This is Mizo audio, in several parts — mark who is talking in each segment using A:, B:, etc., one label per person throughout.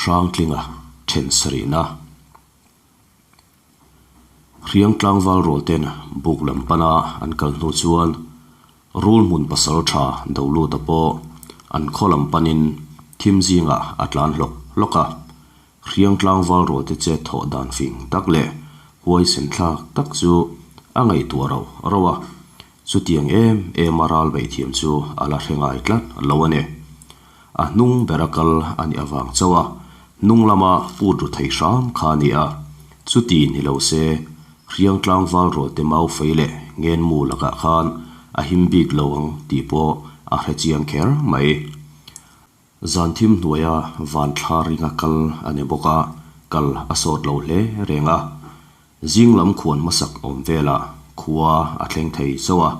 A: Hrangtlinga then sarihna. Hriang tlangval rual ten buk lam pana an kal hnu chuan rul hmun pasal tha do lut a pawh an khaw lam panin thim zingah a tlan hlawk hlawk a. Hriang tlangval rual te chet thawh dan fing tak leh huaisen thlak tak chu a ngaihtuah rauh rauh a. Chutiang em em a ral beih thiam chu a la hre ngai tlat lo a ni. A hnung bera kal a nih avang chauh a hnung lama put ru thei hram kha a ni a. Chuti ni lo se, Hriang tlangval rualte mau fei leh ngenmu lakah khan a him bik lo ang tih pawh a hre chiang kher mai. Zan thim hnuaia van thla ringa kal a ni bawk a, kal a sawt lo hle reng a. Zing lam khuan hmasak awm velah khua a thleng thei chauh a.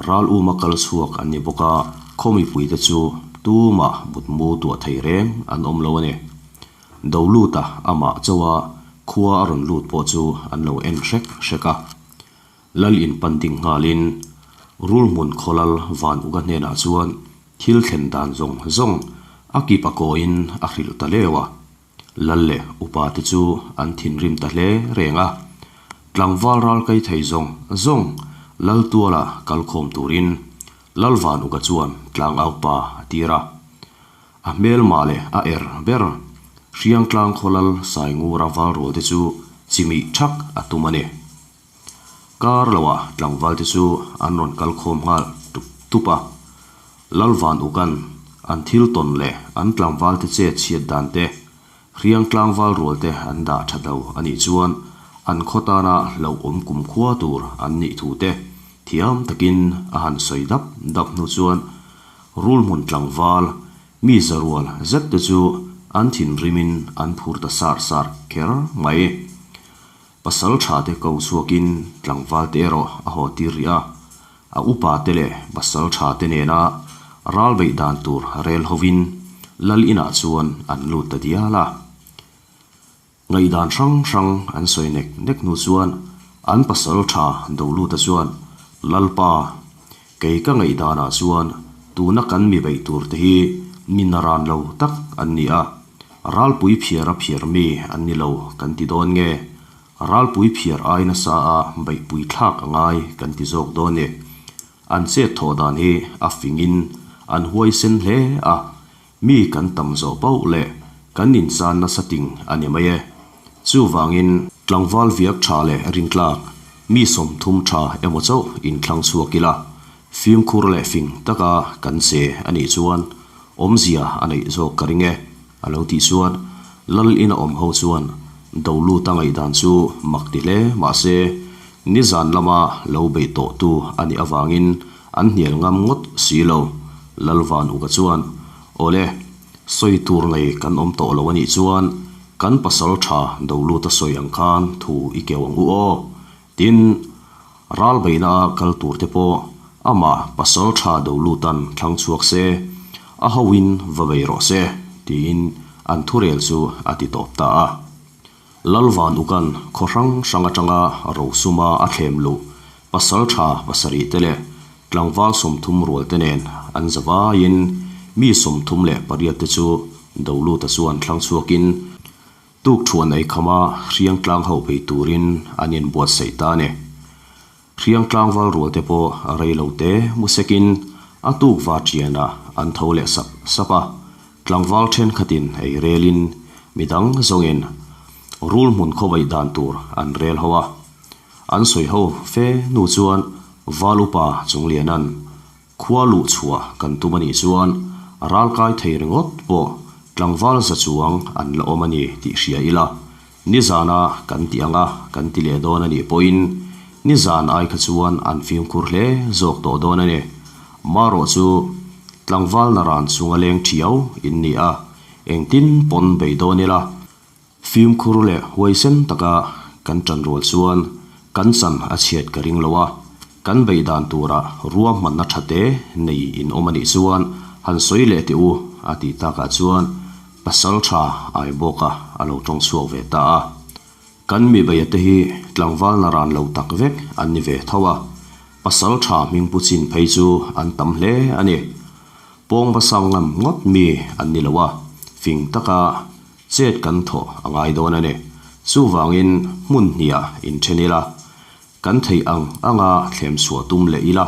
A: Ral uma kal chhuak an ni bawk a, khaw mipuite chu tumah mutmu tuah thei reng an awm lo a ni. Do luta amah chauh a khua a rawn lut pawh chu an lo en hrek hrek a. Lal in pan ding nghalin rul hmun khawlal van uka hnenah chuan thil thlen dan zawng zawng a kip a kawiin a hrilh ta leu a. Lal leh upa te chu an thinrim ta hle reng a. Tlangval ral kai thei zawng zawng Lal tuala kal khawm turin Lal van uka chuan tlang au pa a tir a. A hmelmah leh a er ber Hriangtlang khaw Lal Saingura val rual te chu chimih thak a tum a ni. Kar loah tlangval te chu an rawn kal khawm nghal tup tup a. Lalvan Ukan an thil tawn leh an tlangval te che chhiat dan te, hriang tlangval rual te an dah tha lo a nih chuan an khaw tana hlauhawm kumkhua tur an nih thu te thiam takin a han sawi dap dap hnu chuan rul hmun tlangval mi zarual zet te chu an thinrimin an phur ta sar sar kher mai. Pasal tha te ko chhuakin tlangval te erawh a haw tir rih a, a upa te leh pasal tha te nena ral beih dan tur rel hovin lal inah chuan an lut ta dial a. Ngaihdan hrang hrang an sawi nek nek hnu chuan an pasal tha Doluta chuan, Lalpa, kei ka ngaihdanah chuan tuna kan mi beih tur te hi mi naran lo tak an ni a, Ralpui phiar a phiar mi an ni lo kan ti dawn nge? Ralpui phiar ai nasa a beihpui thlak a ngai kan ti zawk dawn e. An chet thawh dan hi a fingin an huaisen hle a, mi kan tam zawh pauh leh kan insan nasa ting a ni mai e. Chuvangin tlangval viak tha leh rintlak mi 30 tha emaw chauh inthlang chhuak ila, fimkhur leh fing taka kan che a nih chuan Awmzia a neih zawk ka ring e, a lo tih chuan Lal ina awm ho chuan do lut a ngaihdan chu mak ti hle mahse nizan lama lo bei tawh tu a nih avangin an hnial ngam ngawt si lo. Lal Van Uka chuan, Awle, sawi tur nei kan awm tawh lo a nih chuan kan pasal tha do lut a sawi ang khan thu i keu ang u aw. Tin, ral beihna a kal tur te pawh amah pasal tha do lutan thlang chhuak se, a hoin va bei rawh se, tiin an thurel chu a ti tawp ta a. Lalvan Ukan khaw hrang hrang atanga rosuma a thlem luh pasal tha pasarih te leh tlangval 30 rual te nen an zavaiin mi 38 te chu do luta chuan thlang chhuakin Tuk thuan ei khama hriang tlang ho bei turin an inbuatsaih ta a ni. Hriang tlangval rual te pawh a rei lo te mu sekin a tuk va ṭianah an tho leh sap sap a, tlangval ṭhenkhatin ei relin midang zawngin rul hmun khawvaih dan tur an rel ho a. An sawi ho fe hnu chuan val upa Chunglianan Khua luh chhuah kan tum a nih chuan ral kai thei ringawt pawh tlangval za chuang an la awm a ni tih hria ila, nizana kan ti ang a kan ti leh dawn a nih pawhin nizan ai kha chuan an fimkhur hle zawk tawh dawn a ni. Marawh chu tlangval naran chunga leng thiau in ni a, engtin pawn bei dawn ila, Fimkhur leh huaisen taka kan ṭan rual chuan kan chan a chhiat ka ring lo a, kan beih dan turah ruahmanna ṭha te nei in awm a nih chuan han sawi leh teh u a tih takah chuan pasal ṭha ai bawka a lo ṭawng chhuak ve ta a. Kan mi beia te hi tlangval naran lo tak vek an ni ve tho a, pasal ṭha hming pu chin phei chu an tam hle a ni. Pawng va sang ngam ngawt mi an ni lo a, fing taka. Chet kan thawh a ngai dawn a ni. Chuvangin hmun hniah inthen ila, kan theih ang anga thlem chhuah tum leh ila,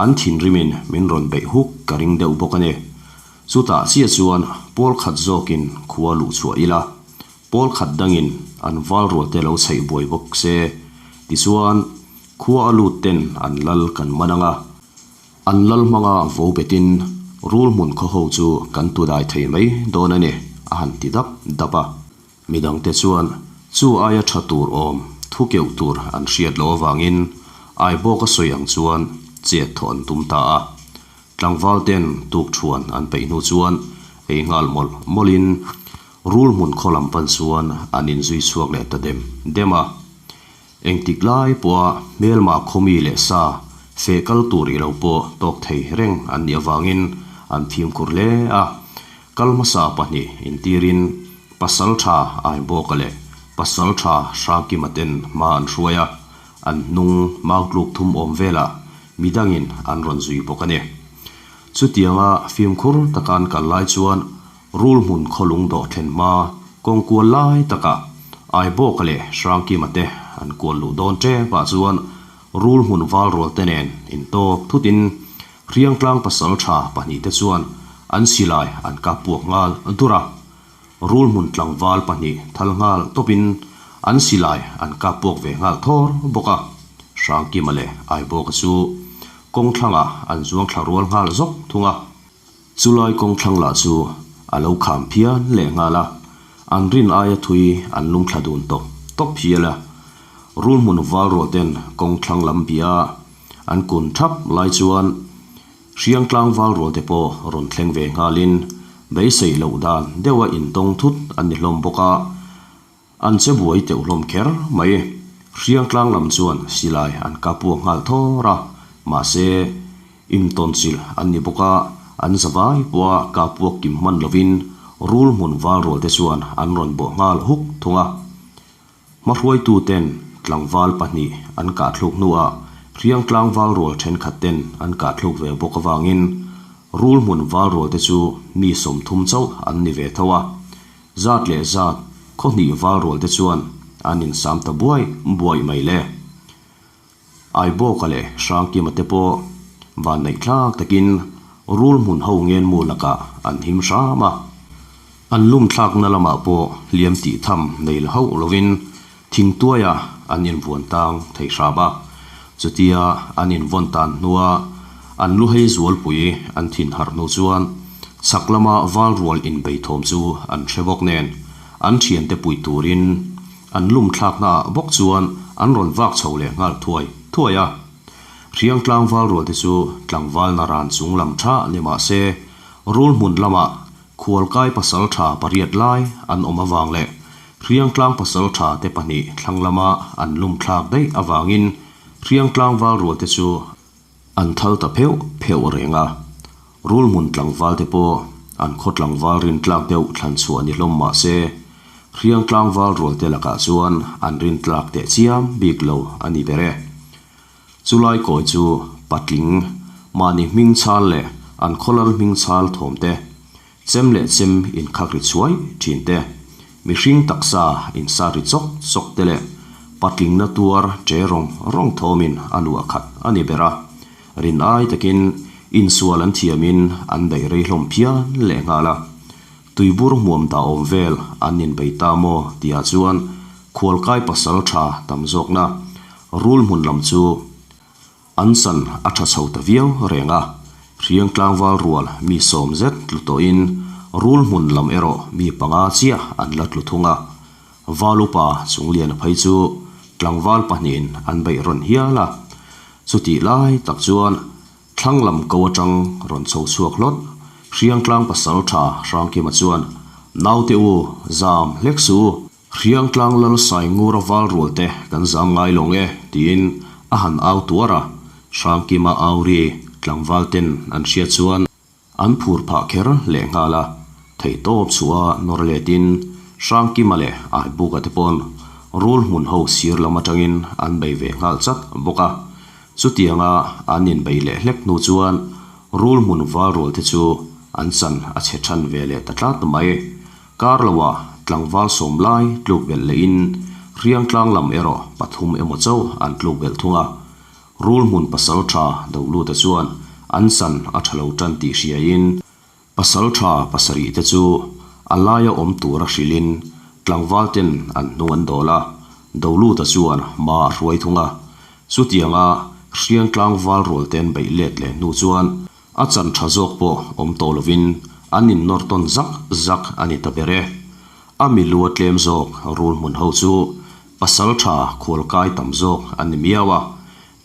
A: an thinrimin min rawn beih huk ka ring deuh bawk a ni. Chutah chiah chuan pawl khat zawkin khua luh chhuah ila, pawl khat dangin an val rual te lo chheih buai bawk se, tichuan khua a lut ten an lal kan man ang a. An lal hmanga vo betin rul hmun khaw ho chu kan tu dai thei mai dawn a ni, a han ti dap dap a. Midangte chuan chu aia tha tur awm thu keuh tur an hriat loh avangin Aibawka sawi ang chuan chet thawh an tum ta a. Tlangval ten tukthuan an peih hnu chuan ei nghal mawlh mawlhin rul hmun khaw lam pan chuan an inzui chhuak leh ta dem dem a. Engtik lai pawha hmelma khawmi leh sa feh kal tur i lo pawh tawk thei reng an nih avangin an fimkhur hle a. Kal hmasa pahnih intirin Pasaltha Aibawka leh Pasaltha Hrangkima ten hma an hruai a, an hnung mautluk thum awm velah midangin an rawn zui bawk a ni. Chutianga fimkhur taka an kal lai chuan Rul hmun khawlung dawh thlen hma kawng kual lai takah Aibawka leh Hrangkima te an kual luh dawn tep ah chuan rul hmun val rual te nen intawk thutin Hriangtlang pasaltha pahnihte chuan an silai an kap puak nghal dur a. Rul hmun tlangval pahnih thal nghal tawpin an silai an kap puak ve nghal thawr bawk a. Hrangkima leh Aibawka chu kawng thlangah an zuang thla rual nghal zawk thung a. Chulai kawng thlang lah chu a lo kham phian leh nghal a, an rin aia thui an lung thla dun tawp tawp hial a. Rul hmun val rual ten kawng thlang lam bia an kun thap lai chuan Hriangtlang val rual te pawh rawn thleng ve nghalin beisei loh dan deuha intawng thut an ni hlawm bawk a. An che buai teuh hlawm kher mai. Hriangtlang lam chuan silai an kap puak nghal thawr a, mahse, intawnchilh an ni bawk a, an zavai pawha kap puak kim hman lovin rul hmun val rual te chuan an rawn bawh nghal huk thung a. Hmahruaituten tlangval pahnih an kahthluk hnuah Hriangtlang val rual thenkhat ten an kahthluk ve bawk avangin rul hmun val rual te chu mi 30 chauh an ni ve tho a. Zat leh zat, khaw hnih val rual te chuan an insam ta buai buai mai le. Aibawka leh Hrangkima te pawh vanneih thlak takin rul hmun ho ngenmu lakah an him hram a. An lum thlakna lamah pawh hliam tih tham nei la hauh lovin thingtuaiah an invuan tang thei hram a. Chutia an invawn tan hnua an lu hei zualpui an thin harh hnu chuan chhak lama val rual inbei thawm chu an hre bawk nen an thiante pui turin an lum thlaknaah bawk chuan an rawn vak chho leh nghal thuai thuai a. Hriangtlang val rual te chu tlangval naran chung lam tha ni mah se rul hmun lamah Khualkai pasaltha pariat lai an awm avang leh Hriangtlang pasaltha te pahnih thlang lama an lum thlak daih avangin Hriangtlang val rual te chu an thal ta pheuh pheuh reng a. Rulhmun tlangval te pawh an khaw tlangval rintlak deuh thlan chhuah ni hlawm mah se Hriangtlang val rual te lakah chuan an rintlak teh chiam bik lo a ni ber e. Chulai kawi chu patling, mahni hming chhal leh an khawlal hming chhal thawm te, chem leh chem inkhak ri chhuai thin te, mihring taksa insa ri chawk chawk te leh patlingna tuar che rawng rawng thawmin a luah khat a ni ber a. Rin ai takin insual an thiamin an daih rei hlawm phian lehnghal a. Tuibur hmuam dah awm vel an inbei ta maw tihah chuan khualkai pasal tha tam zawkna rul hmun lam chu an chan a tha chho ta viau reng a. Hriang tlangval rual mi sawm zet tlu tawhin rul hmun lam erawh mi panga chiah an la tlu thung a. Val upa Chungliana phei chu tlangval pahnihin an beih rawn hial a. Chutih lai tak chuan Thlang lam ko atang rawn chho chhuak hlawt. Hriangtlang pasal tha Hrangkima chuan, Naute u, zam hlek suh u. Hriangtlang lal sai ngur a val rual te kan zam ngai lo nge, tiin a han au tuar a. Hrangkima au ri tlangval ten an hriat chuan an phur phah kher leh nghal a. Theihtawp chhuah a nawr letin Hrangkima leh Aibuka te pawn rul hmun ho sir lam atangin an bei ve nghal chat bawk a. Chutianga an inbei leh hlek hnu chuan rul hmun val rual te chu an chan a chhe than ve leh ta tlat mai. Kar loah tlangval sawm lai tluk belh lehin Hriangtlang lam erawh pathum emaw chauh an tluk belh thung a. Rulhmun pasaltha Doluta chuan an chan a tha lo tan tih hriain Pasaltha pasarih te chu a laia awm tura hrilhin tlangval ten an hnung an dawl a, Doluta chuan hma a hruai thung a. Chutianga Hriangtlang val rual ten beih let leh hnu chuan a chan tha zawk pawh awm tawh lovin an innawr tawn zak zak a ni ta ber e. A milu a tlem zawk rul hmun ho chu pasaltha khualkai tam zawk an ni miau a,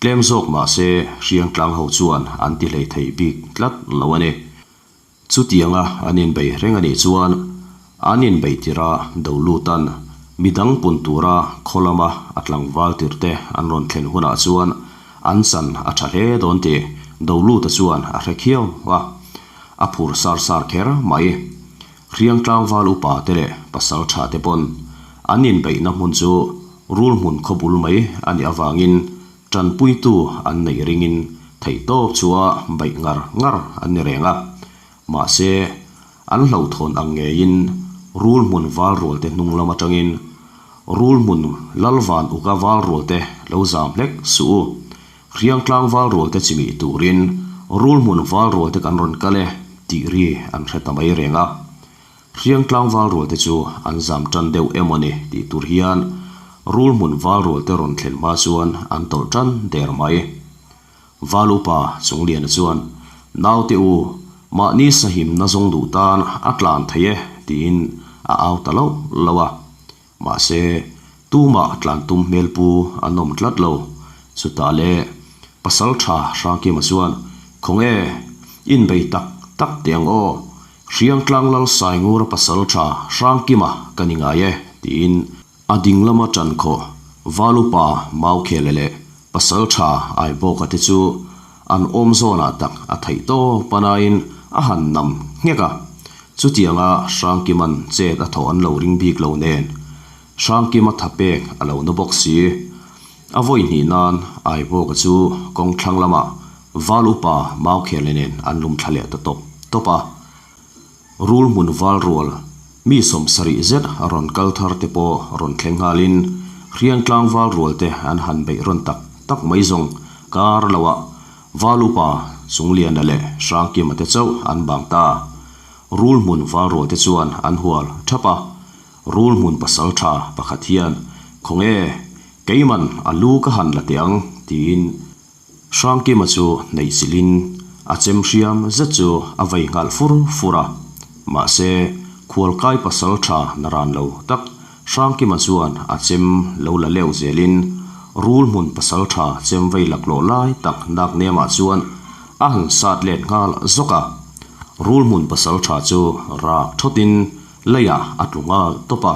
A: Tlem zawk mahse Hriangtlang ho chuan an ti hlei thei bik tlat lo a ni. Chutianga an inbei reng a nih chuan an inbeih tirh a do lutan midang pun tura khaw lama a tlangval tirhte an rawn thlen hunah chuan an chan a tha hle dawn tih Doluta chuan a hre khiau a, a phur sar sar kher mai. Hriangtlang val upa te leh pasal tha te pawn an inbeihna hmun chu Rul hmun khaw bul mai a nih avangin tanpuitu an neih ringin theihtawp chu a beih ngar ngar an ni reng a. Mahse, an hlauhthawn ang ngeiin rul hmun val rual te hnung lam atangin rul hmun Lalvan uka val rual te lo zam hlek suh u. Hriangtlang val rual te chimih turin rul hmun val rual te kan rawn kal e tih ri an hre ta mai reng a. Hriang tlangval rual te chu an zam tan deuh emaw ni tih tur hian rul hmun val rual te rawn thlen hma chuan an tawlh tan der mai. Val upa Chungliana chuan, Naute u, mahni sahimna zawng duh tan a tlan thei e tiin a au ta loh loh a. Mahse, tumah tlan tum hmel pu an awm tlat lo. Chutah le pasal tha Hrangkima chuan, Khawnge, inbei tak tak teh ang aw. Hriangtlang lal Saingura pasal tha Hrangkima ka ni ngai e, tiin a ding lama ṭan khawh Valupa Maukhele leh pasal tha Aibawka te chu an awm zawnah tak a theih tawp a nain a han nam nghek a. Chutianga Hrangkima'n chet a thawh an lo ring bik lo nen, Hrangkima tha pek a lo na bawk si. A vawi hnih nan Aibawka chu kawng thlang lamah Val upa Maukhele nen an lum thla leh ta tawp tawp a. Rul hmun val rual mi sawmsarih zet rawn kal thar te pawh rawn thleng nghalin Hriangtlang val rual te an han beih rawn tak tak mai zawng kar loah Val upa Chungliana leh Hrangkima te chauh an bang ta. Rul hmun val rual te chuan an hual thap a. Rul hmun pasal tha pakhat hian Khawnge keiman a lu ka han la teh ang tiin Hrangkima chu hneih chilhin a chem hriam zet chu a vei nghal fur fur a. Mahse, khualkai pasal tha na ran lo tak Hrangkima chuan a chem lo la leuh zelin rul hmun pasal tha chem vei laklawh lai tak nak nemah chuan a han sat let nghal zawk a. Rul hmun pasal tha chu rak thawtin leiah a tlu nghal tawp a.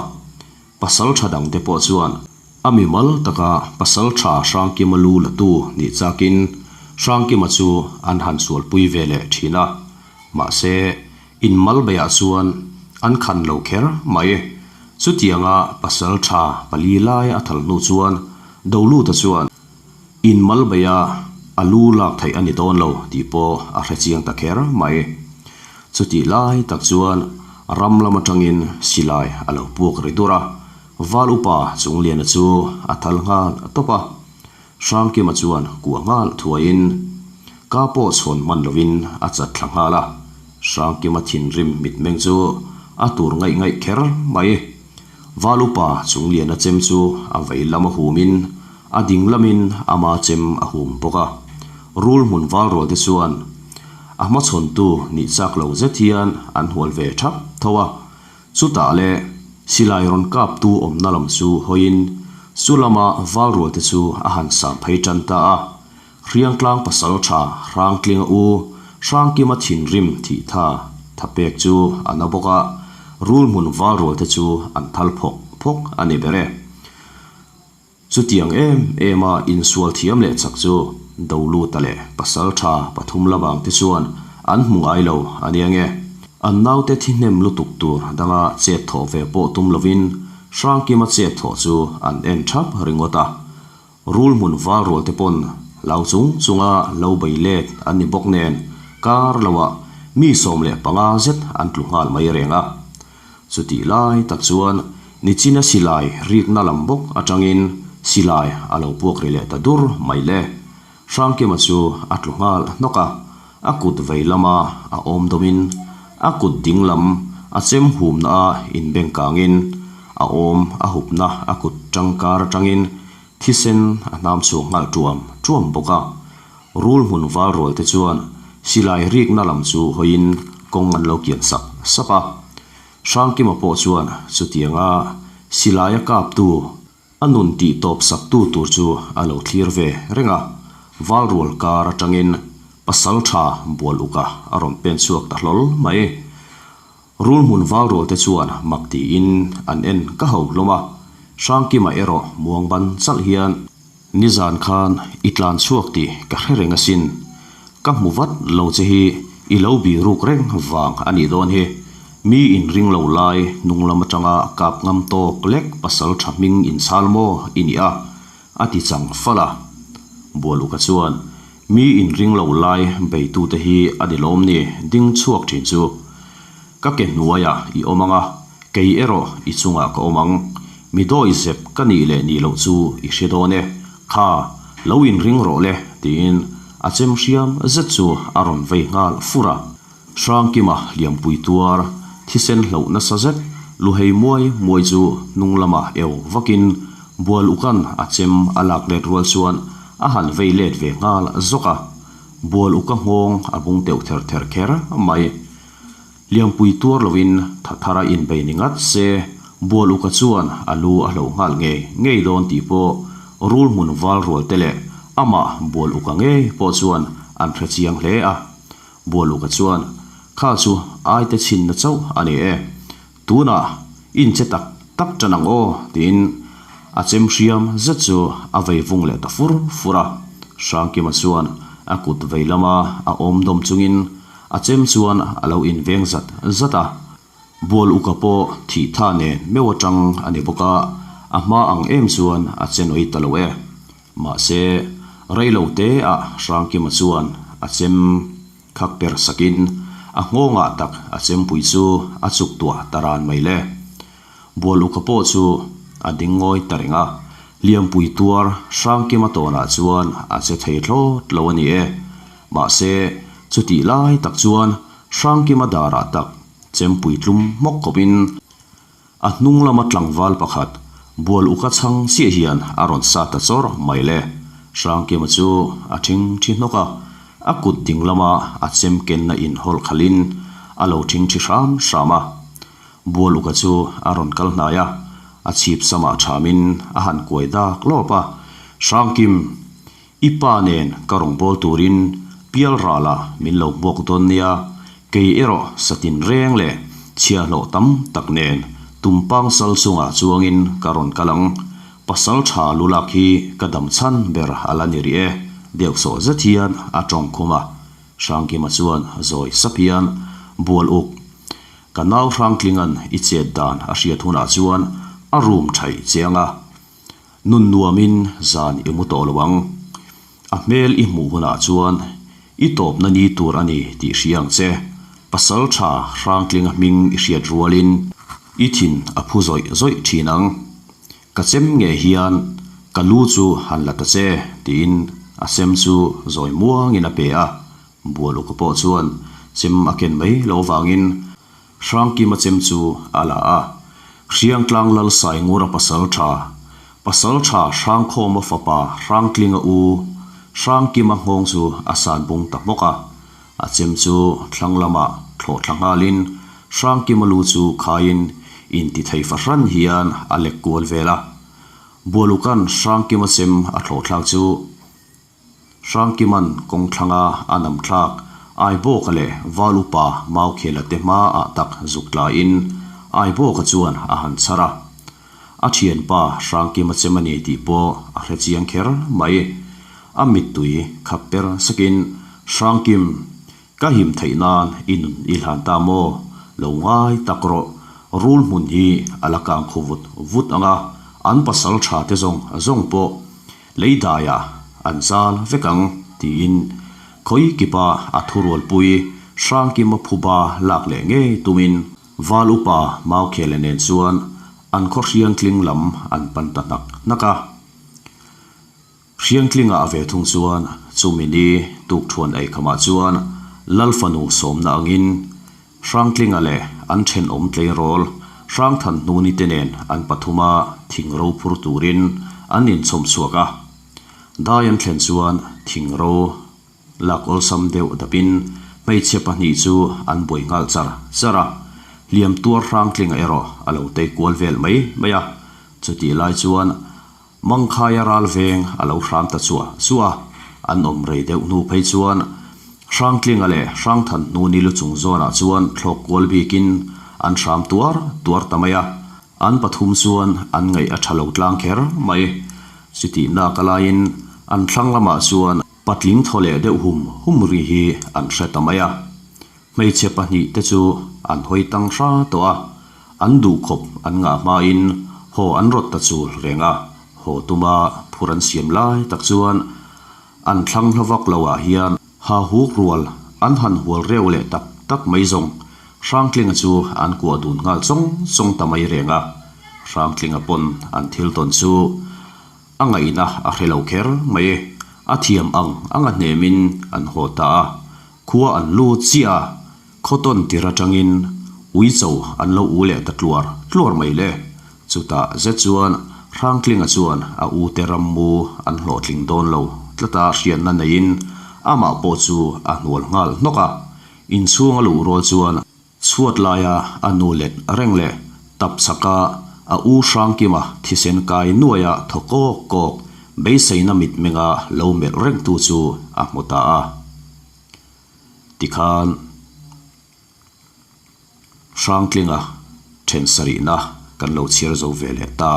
A: Pasal tha dangte pawh chuan a mimal taka pasal tha Hrangkima lu la tu nih chakin Hrangkima chu an han sualpui ve leh thin a, mahse inmal beiah chuan an khan lo kher mai. Chutianga pasal tha pali lai a thal hnu chuan Doluta chuan inmal beia a lu lak theih a ni dawn lo tih pawh a hre chiang ta kher mai. Chutih lai tak chuan ram lam atangin silai a lo puak ri dur a, Val upa Chungliana chu a thal nghal tawp a. Hrangkima chuan kuah nghal thuaiin ka pawh chhawn hman lovin a chat thla nghal a. Hrangkima thinrim mitmeng chu a tur ngaih ngaih kher mai. Val upa Chungliana chem chu a vei lam a humin a ding lamin ama chem a hum bawk a. Rul hmun val rual te chuan a hmachhawntu nih chak lo zet hian an hual ve thap tho a. Chutah le silai rawn kaptu awmna lam chu hawiin chu lama val rual te chu a han sam phei tan ta a. Hriangtlang pasal tha Hrangtlinga u Hrangkima thinrim thih tha tha pek chu a na bawk a, rul hmun val rual te chu an thal phawk phawk a ni ber e. Chutiang em em a insual thiam leh chak chu Doluta leh pasal tha pathum lamang te chuan an hmu ngai lo a nia nge. An naute thi hnem lutuk tur danga chet thawh ve pawh tum lovin Hrangkima chet thawh chu an en thap ringawt a. Rul hmun val rual te pawn lau chung chunga lo bei let an ni bawk nen kar loah mi 15 zet an tlu nghal mai reng a. Chutih lai tak chuan nichina silai rikna lam bawk atangin silai a lo puak ri leh ta dur mai le. Hrangkima chu a tlu nghal hnawk a, a kut vei lama a awm dawmin a kut ding lam a chem humna a inbeng kangin a awm a hupna a kut tangkar atangin thisen a hnam chhuak nghal tuam tuam bawk a. Rul hmun val rual te chuan silai rikna lam chu hawiin kawng an lo kian sap sap a. Hrangkima pawh chuan chutianga silaia kaptu a nun tih tawp saktu tur chu a lo thlir ve reng a. Val rual kar atangin pasal tha bual uka a rawn pen chhuak ta hlawl mai. Rul hmun val rual te chuan mak tiin an en ka ho hlawm a. Hrangkima erawh muang ban chalh hian Nizan khan i tlan chhuak tih ka hre reng asin. Ka hmu vat lo che hi i lo bih ruk reng vang a nih dawn hi. Mi inring lo lai hnung lam atanga kap ngam tawk lek pasal tha hming inchhal maw i nih a? a ti chang fal a. Bualuka chuan, Mi inring lo lai beitute hi a ni lawm ni ding chhuak thin chu. Ka ke hnuaiah i awm ang a, kei erawh i chungah ka awm ang. Mi dawi zep ka nih leh nih loh chu i hre dawn e. Kha, lo inring rawh le, tiin a chem hriam zet chu a rawn vei nghal fur a. Hrangkima liampui tuar, thisen hloh nasa zet, luhei muai muai chu hnung lamah eu vakin bual ukan a chem a lak let rual chuan a han vei let ve nghal zawk a. Bual uka nghawng a bung teuh ther ther kher mai. Liampui tuar loin tha thar a inbei ni ngat se, Bual uka chuan a lu a hloh nghal ngei ngei dawn tih pawh rul hmun val rual te leh amah bual uka ngei pawh chuan an hre chiang hle a. Bual uka chuan, Kha chu aite chhinna chauh a ni e. Tunah inche tak tak tan ang aw, tiin a chem hriam zet chu a vei vung leh ta fur fur a. Hrangkima chuan a kut vei lama a awm dawm chungin a chem chuan a lo inveng zat zat a. Bual uka pawh thih tha nen meuh atang a ni bawk a, a hma ang em chuan a che nawi ta lo e. Mahse, rei lo te ah Hrangkima chuan a chem khak per sakin a nghawngah tak a chempui chu a chuk tuah ta ran mai le. Bual uka pawh chu a ding ngawi ta reng a, hliampui tuar Hrangkima tawnah chuan a che thei thlawt lo a ni e. Mahse, chutih lai tak chuan Hrangkima darah tak chempui tlum hmawk khawpin a hnung lama tlangval pakhat bual uka chhang chiah hian a rawn sa ta chawr mai le. Hrangkima chu a thing thi hnawk a, a kut ding lama a chem kenna inhawlh khalhin a lo thing thi hram hram a. Bual uka chu a rawn kal hnai a, a chhip samah thamin a han kuai dak lawp a, Hrangkim, i pa nen ka rawn bawl turin pial ralah min lo hmuak dawn nia, kei erawh satin reng leh chhiahhlawh tam tak nen tumpang sal chungah chuangin ka rawn kal ang, pasal tha lulak hi ka dam chhan ber a la ni rih e, deuhsawh zet hian a tawng khum a. Hrangkima chuan zawi sap hian bual uk Ka nau Hrangtlinga'n i chet dan a hriat hunah chuan a room thaih che anga, nun nuamin zan i mu tawh lo ang. A hmel i hmuh hunah chuan i tawpna ni tur a ni tih hria ang che. Pasal tha Hrangtlinga hming i hriat rualin i thin a phu zawih zawih thin ang. Ka chem nge hian ka lu chu han la ta che tiin a chem chu zawi muangin a pe a. Bual uka pawh chuan chem a ken mai lo vangin Hrangkima chem chu a la a. Hriangtlang lal Saingura pasal tha, pasal tha Hrangkhawma fapa Hrangtlinga u Hrangkima nghawng chu a san bung ta hmawk a. A chem chu thlang lamah thlawh thla nghalin Hrangkima lu chu khaiin intithei fahran hian a lek kual vel a. Bual uka'n Hrangkima chem a thlawh thlak chu Hrangkima'n kawng thlanga a nam thlak Aibawka leh Val upa Maukhela te hmaah tak zuk tlaiin Aibawka chuan a han chhar a. A thianpa Hrangkima chem a ni tih pawh a hre chiang kher mai. A mittui khap per sakin, Hrangkim, ka him theih nan i nun i hlan ta maw? Lo ngai tak rawh, rul hmun hi a la kang khu vut vut ang a, an pasal tha te zawng zawng pawh lei daiah an zal vek ang, tiin khawi kipa a thurualpui Hrangkima phuba lak leh ngei tumin. Val upa Maukhela nen chuan an khaw Hriangtling lam an pan ta hnak hnak a. Hriangtlingah a ve thung chuan chumi ni tukthuan eikhamah chuan Lal fanu sawmna angin Hrangtlinga leh an thenawm tleirawl Hrangthanhnuni te nen an pathuma thing ro phur turin an inchhawm chhuak a. Dai an thlen chuan thing ro lak awlsam deuh dapin hmeichhe pahnih chu an buai nghal char char a, hliam tuar Hrangtlinga erawh a lo tei kual vel mai mai a. Chutih lai chuan Mangkhaia ral veng a lo hram ta chuah chuah a, an awm rei deuh hnu phei chuan Hrangtlinga leh Hrangthanhnuni lu chung zawnah chuan thlawk kual bikin an hram tuar tuar ta mai a, an pathum chuan an ngaih a tha lo tlang kher mai. Chutihnak a laiin an thlang lamah chuan patling thaw leh deuh hum hum ri hi an hre ta mai a. Hmeichhe pahnih te chu an hawi tang hra tawh a, an duhkhawp an ngah hmain haw an rawt ta chul reng a, haw tuma phur an siam lai tak chuan an thlang hla vak lo ah hian ha huk rual an han hual reuh leh tak tak mai zawng Hrangtlinga chu an kuah dun nghal chawng chawng ta mai reng a, Hrangtlinga pawn an thil tawn chu A ngaihna a hre lo kher mai e. A thiam ang ang a hnemin an haw ta a, khua an lut chiah a, khawtawn tir atangin uicho an lo u leh ta tluar tluar mai le. Chutah zet chuan Hrangtlinga chuan a ute rammu an hlawhtling dawn lo tlata hriatna neiin amah pawh chu a hnual nghal hnawk a, inchhung a luh rual chuan Chhuat laia a nu let reng leh tap chhaka a u Hrangkima thisen kai nuaia thaw kawk kawk beiseina mitmenga lo melh rengtu chu a hmu ta a. Tikhan Hrangtlinga then sarihna kan lo chhiar zo ve leh ta.